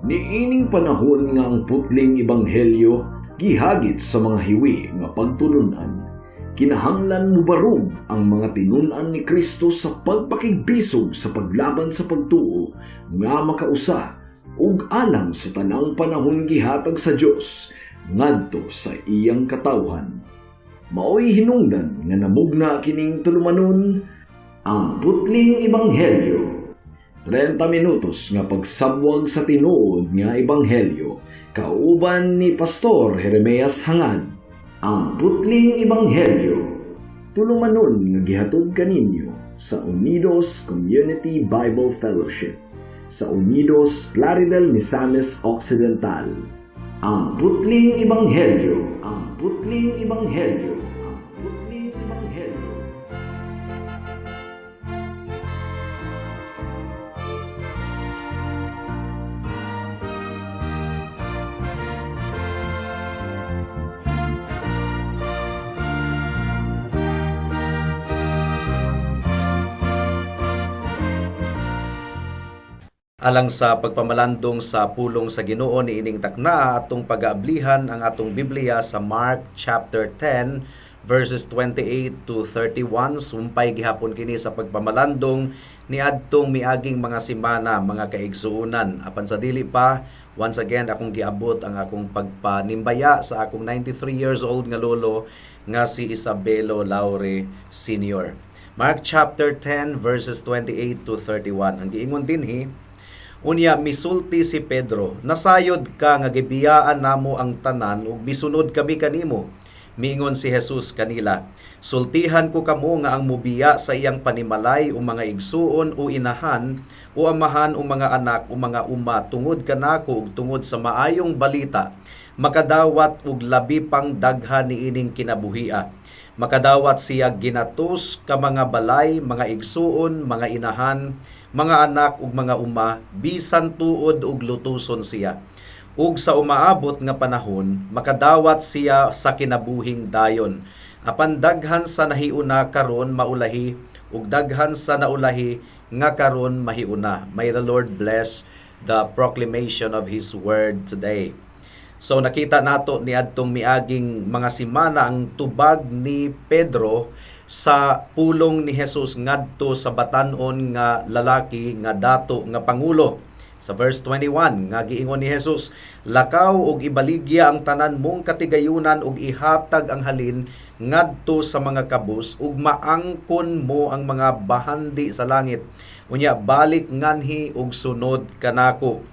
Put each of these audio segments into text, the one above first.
Niining panahon nga ang putling ebanghelyo gihagit sa mga hiwi nga pagtulunan, kinahanglan mubarog ang mga tinun-an ni Kristo sa pagpakigbisog sa paglaban sa pagtuo nga makausa ug alang sa tanang panahon gihatag sa Dios ngadto sa iyang katawhan. Maoy hinungdan nga namugna kining tulumanon, Ang Putling Ebanghelyo. 30 minutos nga pagsabwag sa tinuod nga ebanghelyo kauban ni Pastor Jeremias Hangad. Ang Putling Ebanghelyo. Tulumanon nga gihatod kaninyo sa Unidos Community Bible Fellowship sa Unidos, Plaridel, Misamis Occidental. Ang Putling Ebanghelyo. Ang Putling Ebanghelyo. Ang Putling Ebanghelyo. Alang sa pagpamalandong sa pulong sa Ginoo niining takna, atong pag-aablihan ang atong Biblia sa Mark chapter 10 verses 28 to 31. Sumpay gihapon kini sa pagpamalandong niadtong miaging mga simana, mga kaigsuonan. Apan sa dili pa, once again akong giabot ang akong pagpanimbaya sa akong 93 years old nga lolo nga si Isabelo Laure Sr. Mark chapter 10 verses 28 to 31. Ang giingon dinhi, "Unya misulti si Pedro, 'Nasayod ka nga gibiyaan namo ang tanan ug misunod kami kanimo.' Miingon si Jesus kanila, 'Sultihan ko kamo nga ang mubiya sa iyang panimalay o mga igsuon o inahan o amahan o mga anak o mga uma tungod kanako ug tungod sa maayong balita, makadawat og labi pang daghan niining kinabuhia. Makadawat siya ginatos ka mga balay, mga igsuon, mga inahan, mga anak ug mga uma, bisan tuod ug lutuson siya. Ug sa umaabot nga panahon, makadawat siya sa kinabuhing dayon. Apan daghan sa nahiuna karon maulahi, ug daghan sa naulahi nga karon mahiuna.'" May the Lord bless the proclamation of His word today. So nakita nato niadtong miaging mga simana ang tubag ni Pedro sa pulong ni Jesus ngadto sa batan-on nga lalaki nga dato nga pangulo. Sa verse 21 nga giingon ni Jesus, "Lakaw og ibaligya ang tanan mong katigayunan og ihatag ang halin ngadto sa mga kabus ug maangkon mo ang mga bahandi sa langit. Unya balik nganhi ug sunod kanako."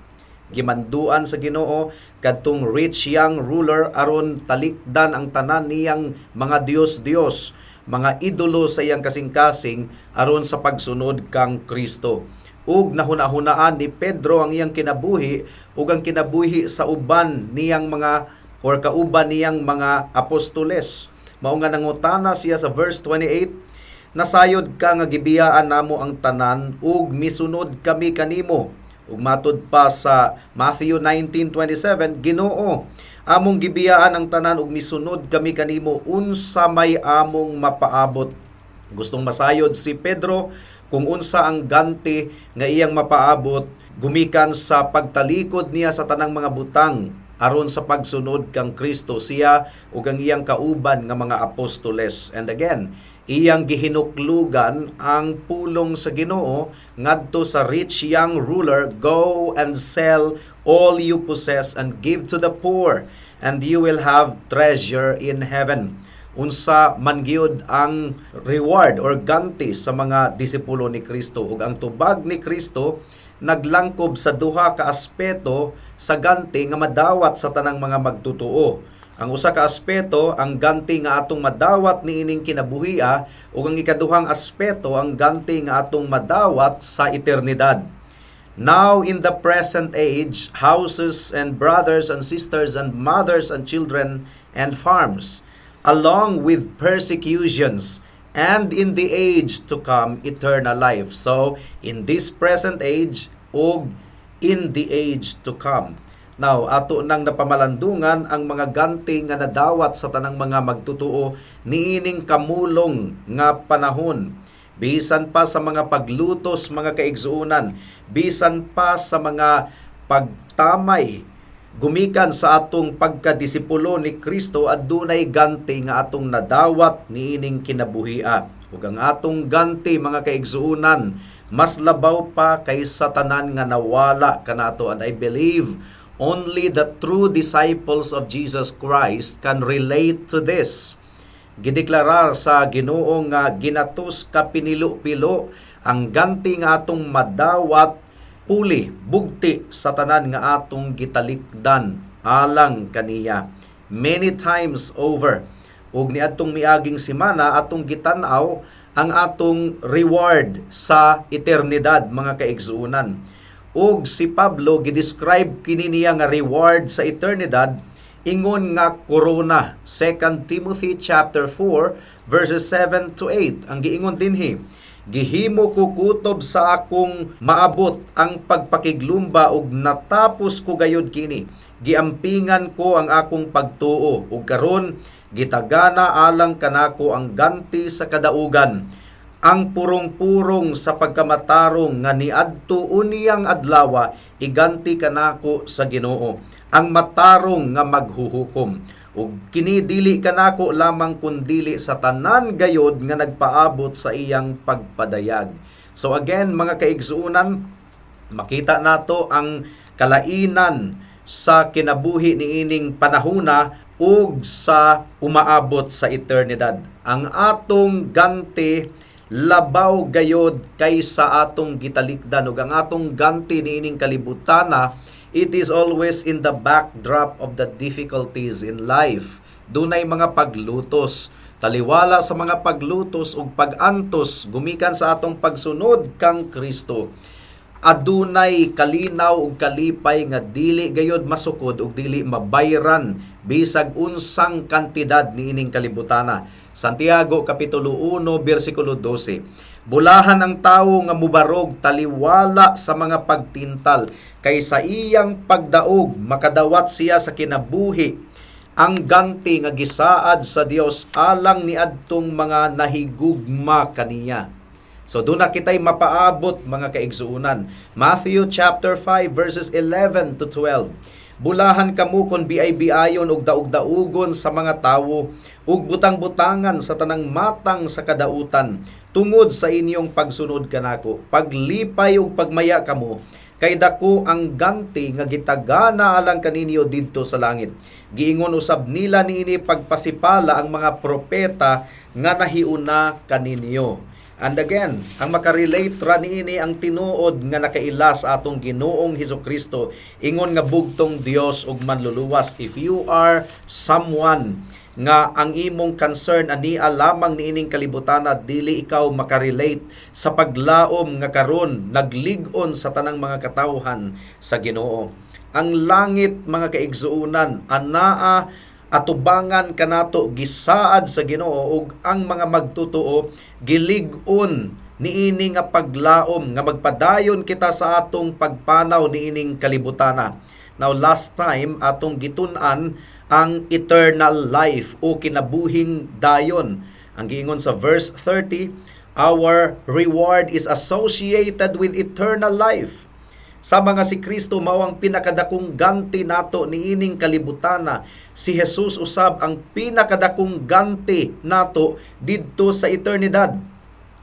Gimanduan sa Ginoo kadtong rich young ruler aron talikdan ang tanan niyang mga dios-dios, mga idolo sa iyang kasing-kasing aron sa pagsunod kang Kristo. Ug nahuna-hunaan ni Pedro ang iyang kinabuhi ug ang kinabuhi sa uban niyang mga or kauban niyang mga apostoles. Mao nga nangutana siya sa verse 28, "Nasayod ka nga gibiyaan namo ang tanan ug misunod kami kanimo." Ug matud pa sa Matthew 19:27, "Ginoo, among gibiyaan ang tanan ug misunod kami kanimo, unsa may among mapaabot?" Gustong masayod si Pedro kung unsa ang ganti nga iyang mapaabot gumikan sa pagtalikod niya sa tanang mga butang aron sa pagsunod kang Kristo, siya ug ang iyang kauban nga mga apostoles. And again, iyang gihinuklugan ang pulong sa Ginoo ngadto sa rich young ruler, "Go and sell all you possess and give to the poor, and you will have treasure in heaven." Unsa man gyud ang reward or ganti sa mga disipulo ni Kristo? Ug ang tubag ni Kristo naglangkob sa duha ka aspeto sa ganti nga madawat sa tanang mga magtutuo. Ang usa ka aspeto, ang ganti nga atong madawat niining kinabuhia, ug ang ikaduhang aspeto, ang ganti nga atong madawat sa eternidad. "Now in the present age, houses and brothers and sisters and mothers and children and farms, along with persecutions, and in the age to come, eternal life." So, in this present age, ug in the age to come. Now, ato nang napamalandungan ang mga ganti nga nadawat sa tanang mga magtutuo niining kamulong nga panahon. Bisan pa sa mga paglutos, mga kaigsuonan, bisan pa sa mga pagtamay gumikan sa atong pagkadisipulo ni Kristo, adunay ganti nga atong nadawat niining kinabuhia. Ug ang atong ganti, mga kaigsuonan, mas labaw pa kaysa tanan nga nawala kanato. And I believe only the true disciples of Jesus Christ can relate to this. Gideklarar sa Ginoo nga ginatos ka pinilo-pilo ang ganti nga atong madawat puli bugti sa tanan nga atong gitalikdan alang kaniya, many times over. Ug niadtong miaging semana, atong gitan-aw ang atong reward sa eternidad, mga kaigsuonan. Ug si Pablo, gidescribe kini niya nga reward sa eternidad ingon nga korona. 2 Timothy chapter 4 verses 7 to 8. Ang giingon dinhi, "Gihimo ko kutob sa akong maabot ang pagpakiglumba ug natapos ko gayud kini. Giampingan ko ang akong pagtuo, ug karon gitagana alang kanako ang ganti sa kadaugan, ang purong-purong sa pagkamatarong nga niadto uniyang adlawa iganti kanako sa Ginoo, ang matarong nga maghuhukom. Ug kini dili kanako lamang kundili sa tanan gayod nga nagpaabot sa iyang pagpadayag." So again, mga kaigsuonan, makita nato ang kalainan sa kinabuhi niining panahona ug sa umaabot sa eternidad. Ang atong ganti labaw gayod kaysa atong gitalikdan, ug ang atong ganti niining kalibutana, it is always in the backdrop of the difficulties in life. Dunay mga paglutos. Taliwala sa mga paglutos ug pag-antos gumikan sa atong pagsunod kang Kristo, adunay kalinaw ug kalipay nga dili gayod masukod ug dili mabayran bisag unsang kantidad niining kalibutana. Santiago kapitulo 1 bersikulo 12. "Bulahan ang tawo nga mubarog taliwala sa mga pagtintal, kay sa iyang pagdaog makadawat siya sa kinabuhi ang ganti nga gisaad sa Dios alang niadtong mga nahigugma kaniya." So doon na kita'y mapaabot, mga kaigsuunan. Matthew chapter 5 verses 11 to 12. "Bulahan kamo kon biay-biayon ug daog-daugon sa mga tawo ug butang-butangan sa tanang matang sa kadautan tungod sa inyong pagsunod kanako. Paglipay ug pagmaya kamo, kay dako ang ganti nga gitagana alang kaninyo didto sa langit. Giingon usab nila niini pagpasipala ang mga propeta nga nahiuna kaninyo." And again, ang makarelate ra niini ang tinuod nga nakaila sa atong Ginoong Hesus Kristo ingon nga bugtong Dios ug Manluluwas. If you are someone nga ang imong concern ania lamang niining kalibutana, dili ikaw makarelate sa paglaom nga karon naglig-on sa tanang mga katawhan sa Ginoo. Ang langit, mga kaigsuonan, anaa atubangan kanato gisaad sa Ginoo, ug ang mga magtotoo gilig-on niini nga paglaom nga magpadayon kita sa atong pagpanaw niining kalibutana. Now, last time atong gitun-an ang eternal life o kinabuhing dayon. Ang giingon sa verse 30, our reward is associated with eternal life. Sa mga si Kristo mao ang pinakadakong ganti nato niining kalibutana, si Jesus usab ang pinakadakong ganti nato didto sa eternidad.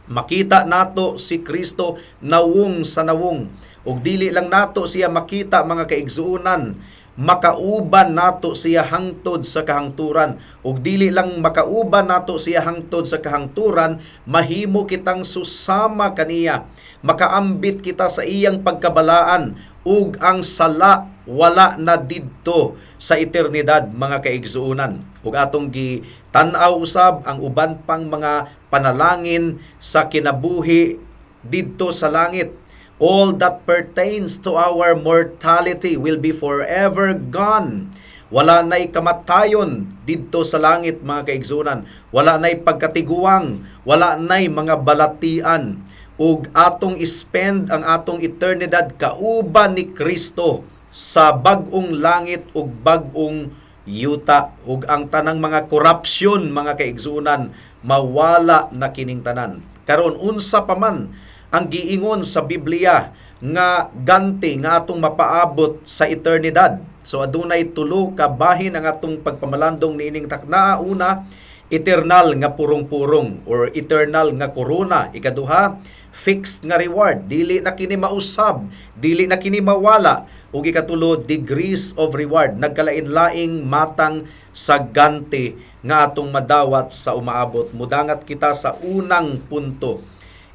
Makita nato si Kristo nawong sa nawong. Ug dili lang nato siya makita, mga kaigsuonan, makauban nato siya hangtod sa kahangturan. Ug dili lang makauban nato siya hangtod sa kahangturan, mahimo kitang susama kaniya. Makaambit kita sa iyang pagkabalaan, ug ang sala wala na didto sa eternidad, mga kaigsuonan. Ug atong gitan-aw usab ang uban pang mga panalangin sa kinabuhi didto sa langit. All that pertains to our mortality will be forever gone. Wala na'y kamatayon didto sa langit, mga kaigsuonan. Wala na'y pagkatiguang, wala na'y mga balatian. Ug atong spend ang atong eternidad kauban ni Kristo sa bag-ong langit ug bag-ong yuta, ug ang tanang mga korupsyon, mga kaigsuonan, mawala na kining tanan. Karon, unsa pa man ang giingon sa Biblia nga ganti nga atong mapaabot sa eternidad. So adunay tulo ka bahin ang atong pagpamalandong niining taknaa. Una, eternal nga purong-purong or eternal nga korona. Ikaduha, fixed nga reward, dili na kini mausab, dili na kini mawala. Ug ikatulo, degrees of reward, nagkalain-laing matang sa ganti nga atong madawat sa umaabot. Mudangat kita sa unang punto.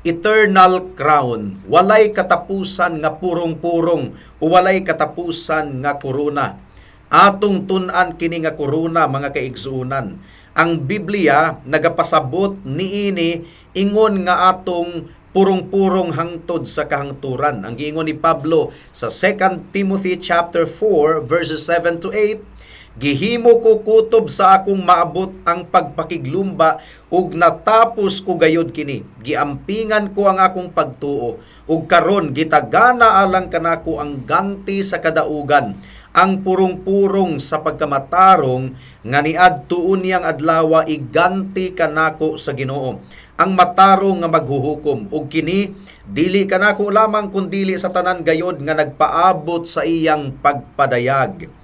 Eternal crown, walay katapusan nga purong-purong o walay katapusan nga korona. Atong tun-an kini nga korona, mga kaigsuonan. Ang Biblia nagapasabot niini ingon nga atong purong-purong hangtod sa kahangturan. Ang giingon ni Pablo sa 2 Timothy chapter 4 verses 7 to 8, "Gihimo ko kutob sa akong maabot ang pagpakiglumba ug natapos ko gayod kini. Giampingan ko ang akong pagtuo ug karon gitagana alang kanako ang ganti sa kadaugan, ang purong-purong sa pagkamatarong nga niadto unyang adlawa iganti kanako sa Ginoo, ang matarong nga maghuhukom, ug kini dili kanako lamang kundili sa tanan gayod nga nagpaabot sa iyang pagpadayag."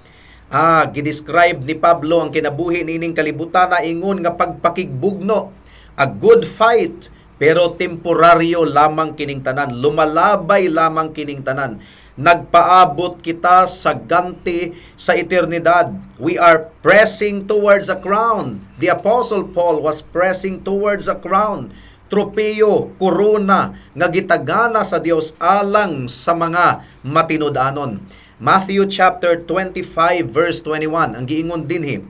Gidescribe ni Pablo ang kinabuhi niining kalibutan na ingon nga pagpakigbugno, a good fight, pero temporaryo lamang kining tanan, lumalabay lamang kining tanan. Nagpaabot kita sa ganti sa eternidad. We are pressing towards a crown. The Apostle Paul was pressing towards a crown. Tropeo, korona nga gitagana sa Dios alang sa mga matinud-anon. Matthew chapter 25 verse 21, ang giingon dinhi: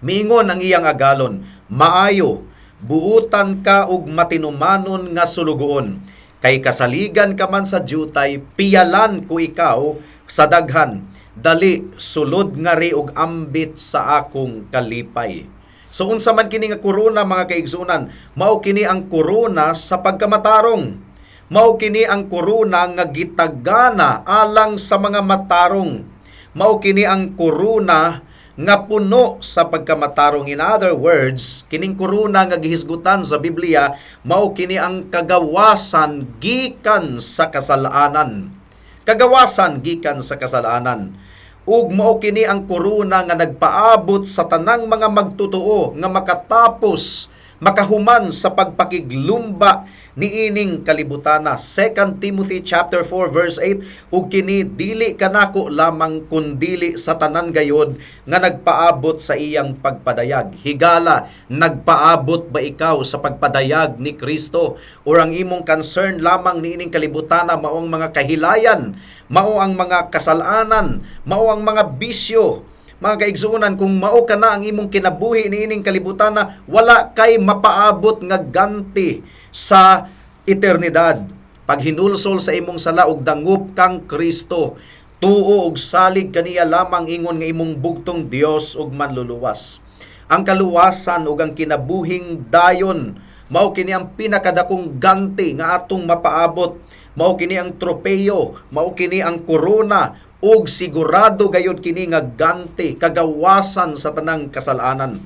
"Miingon ang iyang agalon, 'Maayo, buutan ka og matinumanon nga sulugoon. Kay kasaligan ka man sa dyutay, piyalan ko ikaw sa daghan. Dali, sulod ngari og ambit sa akong kalipay.'" So unsa man kini nga korona, mga kaigsuonan? Mao kini ang korona sa pagkamatarong. Mao kini ang korona nga gitagana alang sa mga matarong. Mao kini ang korona nga puno sa pagkamatarong. In other words, kining korona nga gihisgutan sa Biblia, mao kini ang kagawasan gikan sa kasalanan. Kagawasan gikan sa kasalanan. Ug mao kini ang korona nga nagpaabot sa tanang mga magtotoo nga makatapos, makahuman sa pagpakiglumba niining kalibutana. 2 Timothy chapter 4 verse 8, "Ug kini dili kanako lamang kundili sa tanan gayod nga nagpaabot sa iyang pagpadayag." Higala, nagpaabot ba ikaw sa pagpadayag ni Kristo? Or ang imong concern lamang niining kalibutana mao ang mga kahilayan, mao ang mga kasalanan, mao ang mga bisyo? Mga kaigsuonan, kung mao kana ang imong kinabuhi niining kalibutan, wala kay mapaabot nga ganti sa eternidad. Paghinulsol sa imong sala ug dangup kang Kristo, tuo og salig kaniya lamang ingon nga imong bugtong Dios ug manluluwas. Ang kaluwasan ug ang kinabuhing dayon, mao kini ang pinakadakong ganti nga atong mapaabot. Mao kini ang tropeyo, mao kini ang korona ug sigurado gayud kini nga ganti, kagawasan sa tanang kasalanan.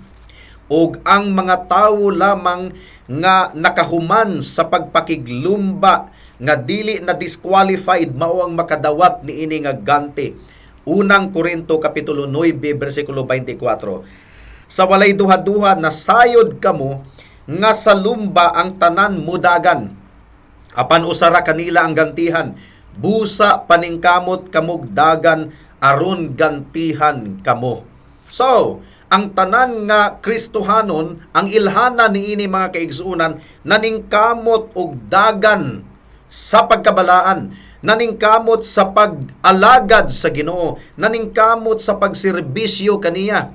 Ug ang mga tawo lamang nga nakahuman sa pagpakiglumba nga dili na disqualified mao ang makadawat niini nga ganti. Unang Korinto kapitulo 9 bersikulo 24. "Sa walay duha-duha nasayod kamo nga sa lumba ang tanan mudagan. Apan usa ra kanila ang gantihan. Busa paningkamot kamog dagan aron gantihan kamo." So, ang tanan nga Kristohanon, ang ilhana niini, mga kaigsuonan, naningkamot og dagan sa pagkabalaan, naningkamot sa pag-alagad sa Ginoo, naningkamot sa pagserbisyo kaniya.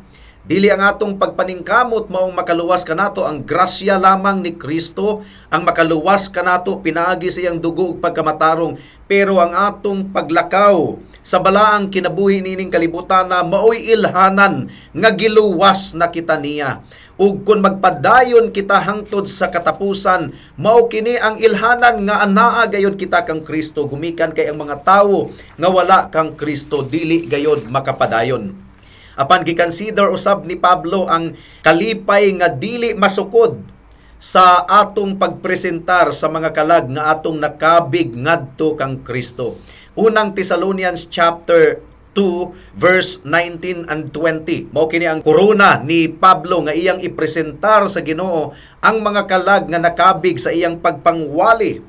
Dili ang atong pagpaningkamot maong makaluwas kanato, ang grasya lamang ni Kristo ang makaluwas kanato pinaagi sa iyang dugo ug pagkamatarong. Pero ang atong paglakaw sa balaang kinabuhi niining kalibutan na maoy ilhanan nga giluwas na kita niya. Ug kung magpadayon kita hangtod sa katapusan, mao kini ang ilhanan nga anaa gayod kita kang Kristo, gumikan kay ang mga tawo nga wala kang Kristo dili gayod makapadayon. Apan gikonsider usab ni Pablo ang kalipay nga dili masukod sa atong pagpresentar sa mga kalag nga atong nakabig ngadto kang Kristo. Unang Thessalonians chapter 2 verse 19 and 20. Mao kini ang korona ni Pablo nga iyang ipresentar sa Ginoo ang mga kalag nga nakabig sa iyang pagpangwali.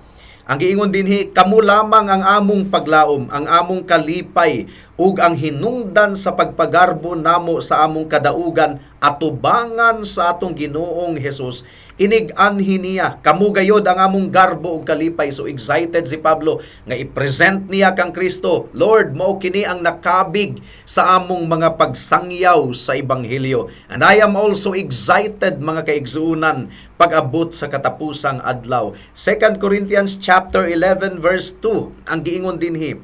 Ang giingon dinhi, "Kamo lamang ang among paglaom, ang among kalipay ug ang hinungdan sa pagpagarbo namo sa among kadaugan atubangan sa atong Ginoong Hesus inig anhi niya. Kamo gayod ang among garbo ug kalipay." So excited si Pablo nga i-present niya kang Kristo. "Lord, mao kini ang nakabig sa among mga pagsangyaw sa ebanghelyo." And I am also excited, mga kaigsuonan, pag-abot sa katapusang adlaw. 2 Corinthians chapter 11 verse 2, ang giingon dinhi,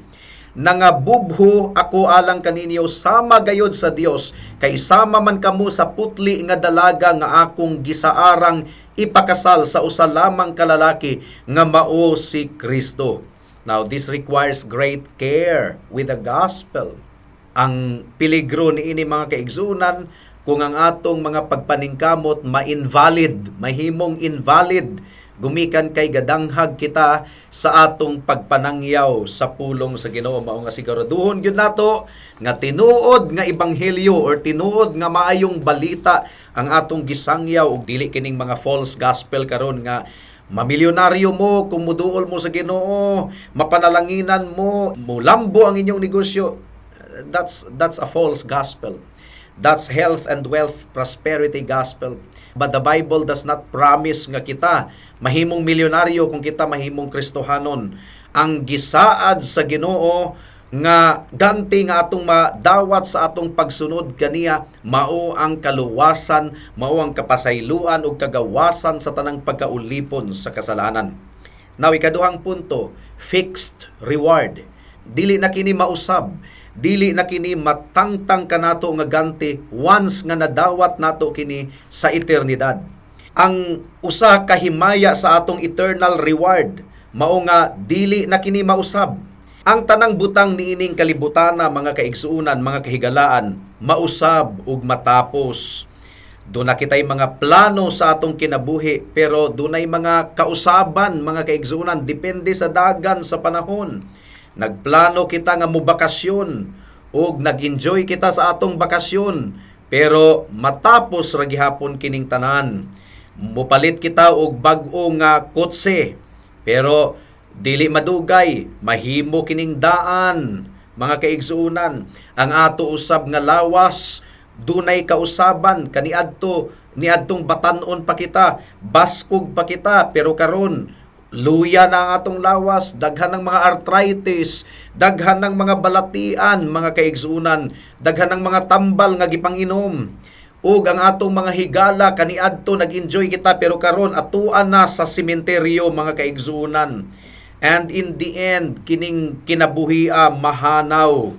"Nangabubho ako alang kaninyo sama gayod sa Dios, kay sama man kamo sa putli nga dalaga nga akong gisaarang ipakasal sa usa lamang ka lalaki nga mao si Kristo." Now, this requires great care with the gospel. Ang peligro niini, mga kaigsuonan, kung ang atong mga pagpaningkamot ma-invalid, mahimong invalid gumikan kay gadanghag kita sa atong pagpanangyaw sa pulong sa Ginoo. Mao nga siguraduhon gyud nato nga tinuod nga ebanghelyo or tinuod nga maayong balita ang atong gisangyaw ug dili kining mga false gospel karon nga mamilyonaryo mo kung muduol mo sa Ginoo, mapanalanginan mo, mulambo ang inyong negosyo. That's a false gospel. That's health and wealth prosperity gospel. But the Bible does not promise nga kita mahimong milyonaryo kung kita mahimong Kristohanon. Ang gisaad sa Ginoo nga ganti nga atong madawat sa atong pagsunod kaniya mao ang kaluwasan, mao ang kapasayloan ug kagawasan sa tanang pagkaulipon sa kasalanan. Now, ikaduhang punto, fixed reward. Dili na kini mausab, dili na kini matangtang kanato nga ganti once nga nadawat nato kini sa eternidad. Ang usa ka himaya sa atong eternal reward mao nga dili na kini mausab. Ang tanang butang niining kalibutana, mga kaigsuonan, mga kahigalaan, mausab ug matapos. Duna kitay mga plano sa atong kinabuhi, pero dunay mga kausaban, mga kaigsuonan, depende sa dagan sa panahon. Nagplano kita nga mobakasyon ug nag-enjoy kita sa atong bakasyon, pero matapos ra gihapon kining tanan. Mupalit kita og bag-o nga kotse, pero dili madugay mahimo kining daan, mga kaigsuonan. Ang ato usab nga lawas dunay kausaban. Kaniadto niadtong batan-on pa kita, baskog pa kita, pero karon luya na ang atong lawas, daghan ng mga arthritis, daghan ng mga balatian, mga kaigsuonan, daghan ng mga tambal nga gipanginom. Ug ang atong mga higala, kaniadto nag-enjoy kita, pero karon atuan na sa sementeryo, mga kaigsuonan. And in the end, kining kinabuhia mahanaw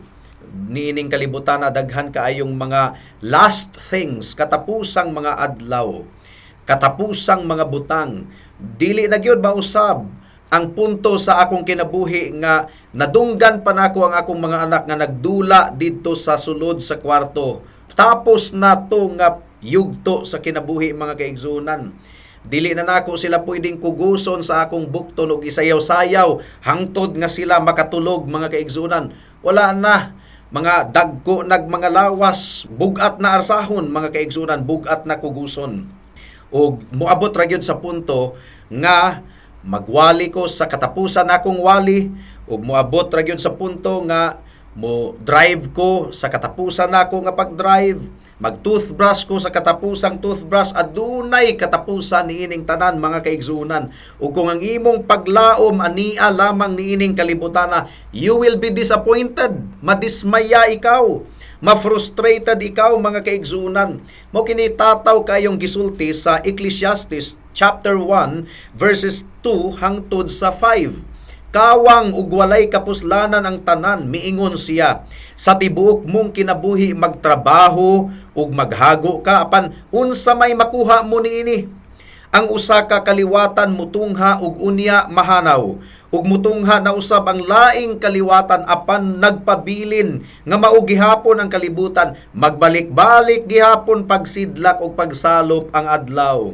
niining kalibutan na daghan kaayong mga last things, katapusang mga adlaw, katapusang mga butang. Dili na gyud mausab. Ang punto sa akong kinabuhi nga nadunggan pa nako ang akong mga anak nga nagdula didto sa sulod sa kwarto. Tapos na to nga yugto sa kinabuhi, mga kaigsuonan. Dili na nako sila pwedeng kuguson sa akong bukton ug isayaw-sayaw hangtod nga sila makatulog, mga kaigsuonan. Wala na, mga dagko nag mga lawas, bugat na arsahon, mga kaigsuonan, bugat na kuguson. Ug moabot ra gyud sa punto nga magwali ko sa katapusan akong wali, ug moabot ra gyud sa punto nga mo drive ko sa katapusan nako nga pag-drive, mag toothbrush ko sa katapusang toothbrush. Adunay katapusan niining tanan, mga kaigsuonan. Ug kung ang imong paglaom ania lamang niining kalibutana, you will be disappointed. Madismaya ikaw, ma-frustrated ikaw, mga kaigsuonan. Mao kini tataw kayong gisulti sa Ecclesiastes chapter 1 verses 2 hangtod sa 5. "Kawang ug walay kapuslanan ang tanan," miingon siya. "Sa tibuok mong kinabuhi magtrabaho ug maghago ka, apan unsa may makuha mo niini? Ang usa ka kaliwatan mutungha ug unya mahanaw, ug mutungha na usab ang laing kaliwatan, apan nagpabilin nga mao gihapon ang kalibutan. Magbalik-balik gihapon pagsidlak ug pagsalop ang adlaw."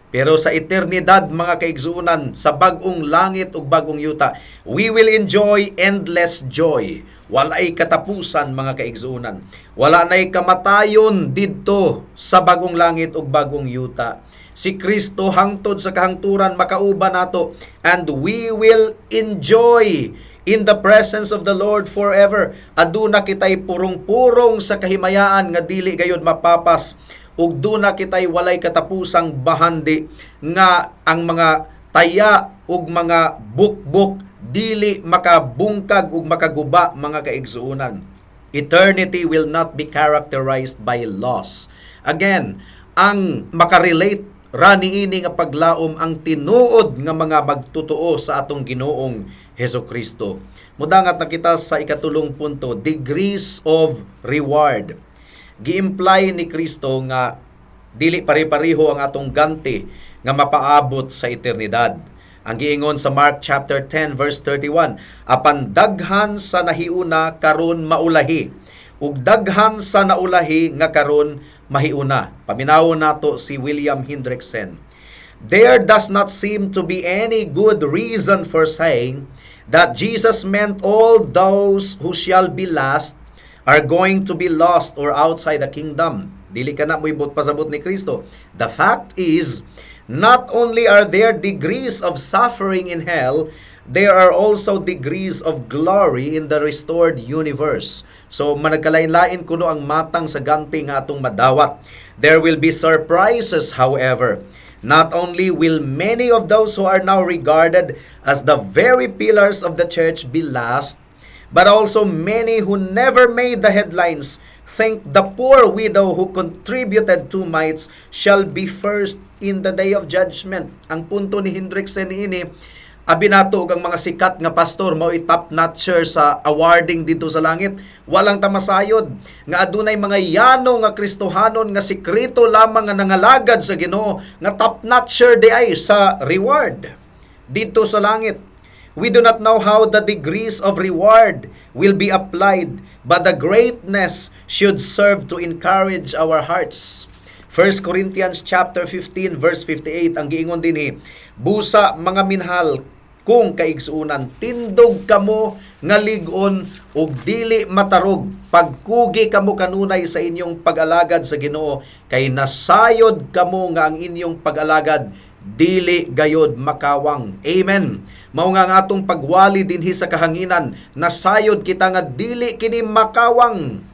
Pero sa eternidad, mga kaigsuonan, sa bag-ong langit ug bag-ong yuta, we will enjoy endless joy. Walay katapusan, mga kaigsuonan. Wala nay kamatayon didto sa bag-ong langit ug bag-ong yuta. Si Kristo hangtod sa kahangturan makauban nato and we will enjoy in the presence of the Lord forever. Aduna kitay purong-purong sa kahimayaan nga dili gayud mapapas ug duna kitay walay katapusang bahandi nga ang mga taya ug mga bukbuk dili makabungkag ug makaguba, mga kaigsuonan. Eternity will not be characterized by loss. Again, ang makarelate ra niini nga paglaom ang tinuod nga mga magtotoo sa atong Ginoong Heso Kristo. Mudangat na kita sa ikatulong punto, degrees of reward. Gi-imply ni Kristo nga dili pare-pareho ang atong ganti nga mapaabot sa eternidad. Ang giingon sa Mark chapter 10 verse 31, "Apan daghan sa nahiuna karon maulahi, ug daghan sa naulahi nga karon mahiuna." Paminawon nato si William Hendriksen. "There does not seem to be any good reason for saying that Jesus meant all those who shall be last are going to be lost or outside the kingdom." Dili kana mo'y buot pasabot ni Kristo. "The fact is, not only are there degrees of suffering in hell, there are also degrees of glory in the restored universe." So managkalain-lain kuno ang matang sa ganti nga atong madawat. "There will be surprises, however. Not only will many of those who are now regarded as the very pillars of the church be last, but also many who never made the headlines. Think the poor widow who contributed two mites shall be first in the day of judgment." Ang punto ni Hendriksen niini, abi nato og ang mga sikat nga pastor mao'y top notcher sa awarding dito sa langit. Walang tamasayod nga adunay mga yano nga Kristohanon nga sekreto lamang nga nangalagad sa Ginoo nga top notcher di ay sa reward dito sa langit. "We do not know how the degrees of reward will be applied, but the greatness should serve to encourage our hearts." 1 Corinthians chapter 15 verse 58, ang giingon dinhi, "Busa, mga minahal kong kaigsuonan, tindog kamo nga lig-on ug dili matarog. Pagkugi kamo kanunay sa inyong pag-alagad sa Ginoo, kay nasayod kamo nga ang inyong pag-alagad dili gayod makawang." Amen. Mao nga ang atong pagwali dinhi sa kahanginan, nasayod kita nga dili kini makawang.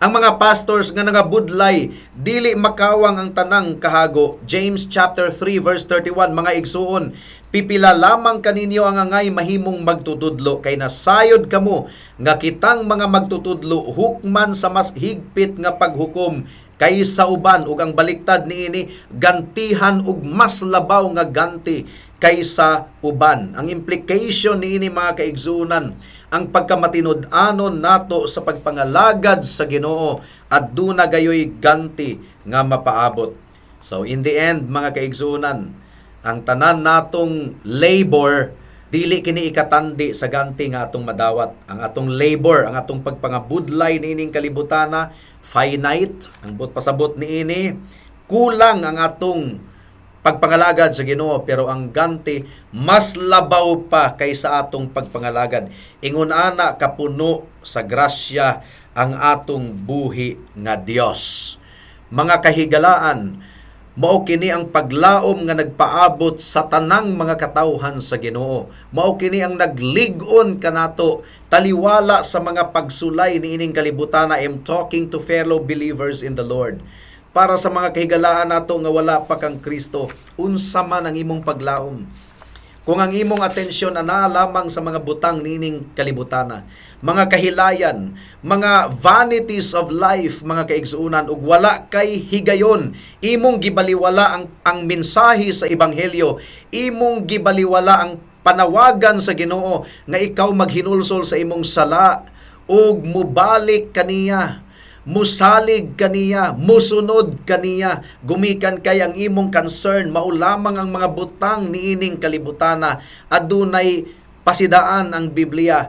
Ang mga pastors nga nangabudlay, dili makawang ang tanang kahago. James chapter 3 verse 31, "Mga igsuon, pipila lamang kaninyo ang angay mahimong magtutudlo, kay nasayod kamo nga kitang mga magtutudlo hukman sa mas higpit nga paghukom kaysa uban, ug ang baliktad niini, gantihan og mas labaw nga ganti kaysa uban." Ang implication niini, mga kaigsuonan, ang pagkamatinud-anon nato sa pagpangalagad sa Ginoo at duna gayoy ganti nga mapaabot. So in the end, mga kaigsuonan, ang tanan natong labor dili kini ikatandi sa ganti nga atong madawat. Ang atong labor, ang atong pagpangabudlay niining kalibutana, finite. Ang buot pasabot niini, kulang ang atong pagpangalagad sa Ginoo, pero ang ganti mas labaw pa kaysa atong pagpangalagad. Ingon ana kapuno sa grasya ang atong buhi nga Dios. Mga kahigalaan, mao kini ang paglaom nga nagpaabot sa tanang mga katawhan sa Ginoo. Mao kini ang naglig-on kanato taliwala sa mga pagsulay niining kalibutan. I am talking to fellow believers in the Lord. Para sa mga kahigalaan nato nga wala pa kang Kristo, unsa man ang imong paglaom? Kung ang imong atensyon ana lamang sa mga butang niining kalibutana, mga kahilayan, mga vanities of life, mga kaigsuonan, ug wala kay higayon, imong gibaliwala ang mensahe sa ebanghelyo, imong gibaliwala ang panawagan sa Ginoo nga ikaw maghinulsol sa imong sala ug mubalik kaniya, musalig kaniya, musunod kaniya, gumikan kay ang imong concern mao lamang ang mga butang niining kalibutana, adunay pasidaan ang Biblia.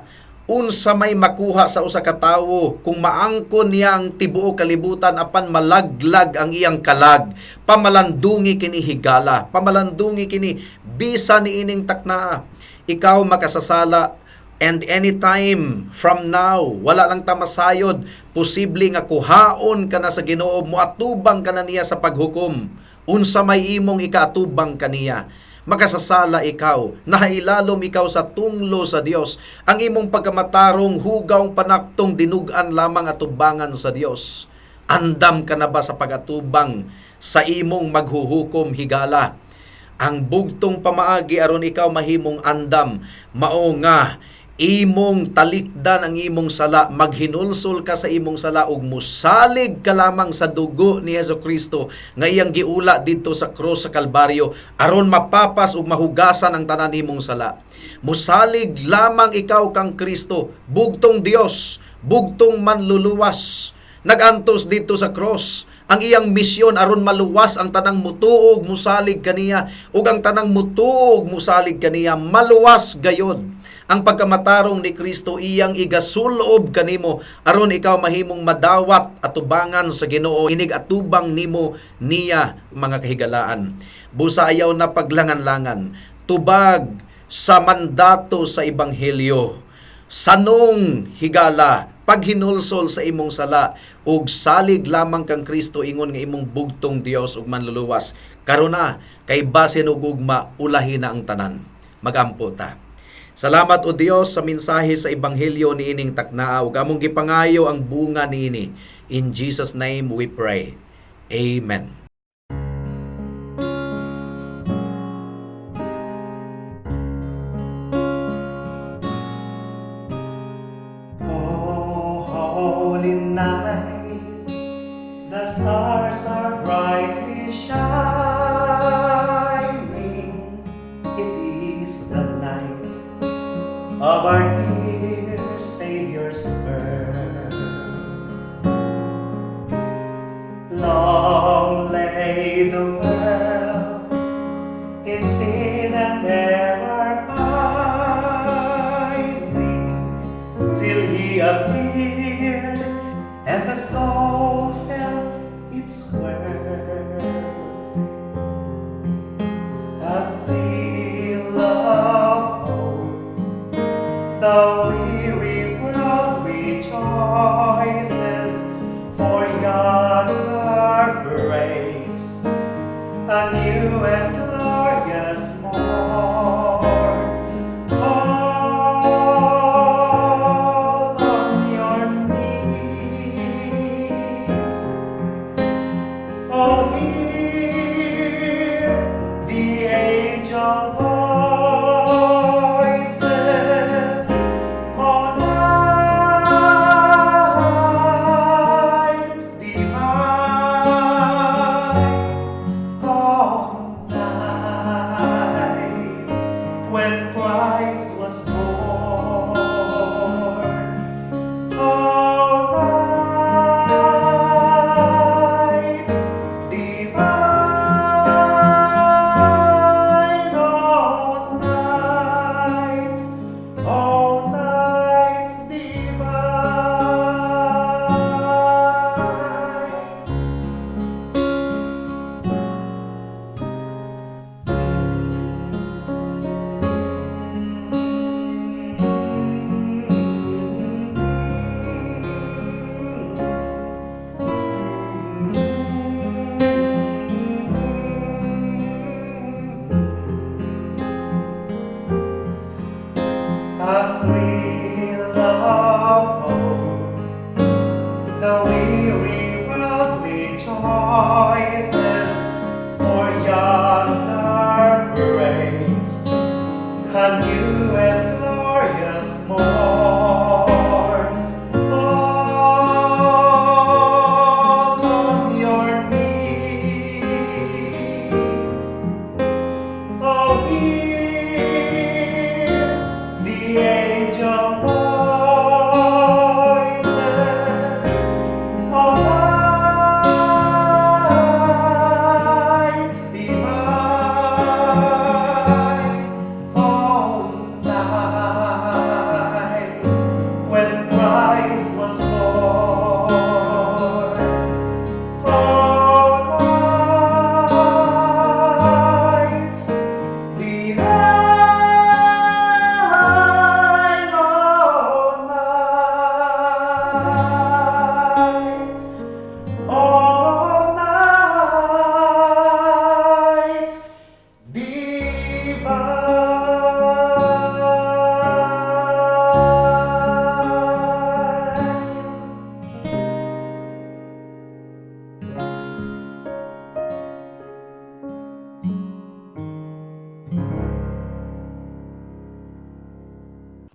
Unsa may makuha sa usa ka tawo kung maangkon niya ang tibuok kalibutan apan malaglag ang iyang kalag? Pamalandungi kini, higala, pamalandungi kini bisan niining taknaa. Ikaw makasasala, and anytime from now, wala lang ta masayod, posible nga kuhaon ka na sa Ginoo, moatubang ka na niya sa paghukom. Unsa may imong ikaatubang kaniya? Makasasala ikaw, nahailalom ikaw sa tunglo sa Dios. Ang imong pagkamatarong hugaw panaptong dinugan lamang atubangan sa Dios. Andam ka na ba sa pagatubang sa imong maghuhukom, higala? Ang bugtong pamaagi aron ikaw mahimong andam, mao nga imong talikdan ang imong sala, maghinulsol ka sa imong sala ug musalig ka lamang sa dugo ni Hesus Kristo nga iyang giula didto sa krus sa Kalbaryo aron mapapas ug mahugasan ang tanan nimong sala. Musalig lamang ikaw kang Kristo, bugtong Dios, bugtong manluluwas, nagantos didto sa cross. Ang iyang misyon aron maluwas ang tanang mutuog musalig kaniya, ug ang tanang mutuog musalig kaniya maluwas gayod. Ang pagkamatarong ni Kristo iyang igasulob kanimo aron ikaw mahimong madawat atubangan sa Ginoo inig atubang nimo niya, mga kahigalaan. Busa ayaw na paglangan-langan. Tubag sa mandato sa ebanghelyo. Sanong, higala, paghinulsol sa imong sala ug salig lamang kang Kristo ingon nga imong bugtong Dios ug manluluwas. Karon na, kay basin og ugma ulahi na ang tanan. Magampo ta. Salamat, O Dios, sa mensahe sa ebanghelyo niining taknaa ug among gipangayo ang bunga niini. In Jesus' name we pray. Amen. Oh, holy night, the stars are brightly shining. It is the night of our dear Savior's birth. Long lay the world in sin and error pining till he appeared and the soul felt its worth. A thrill of hope, the weary world rejoices, for yonder breaks a new and glorious morn. Fall on your knees. Oh, hear the angel voices. Oh, night divine. Oh, night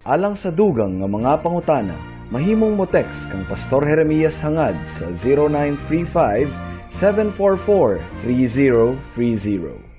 Alang sa dugang nga mga pangutana, mahimong mo text kang Pastor Jeremias Hangad sa 0935 744 3030.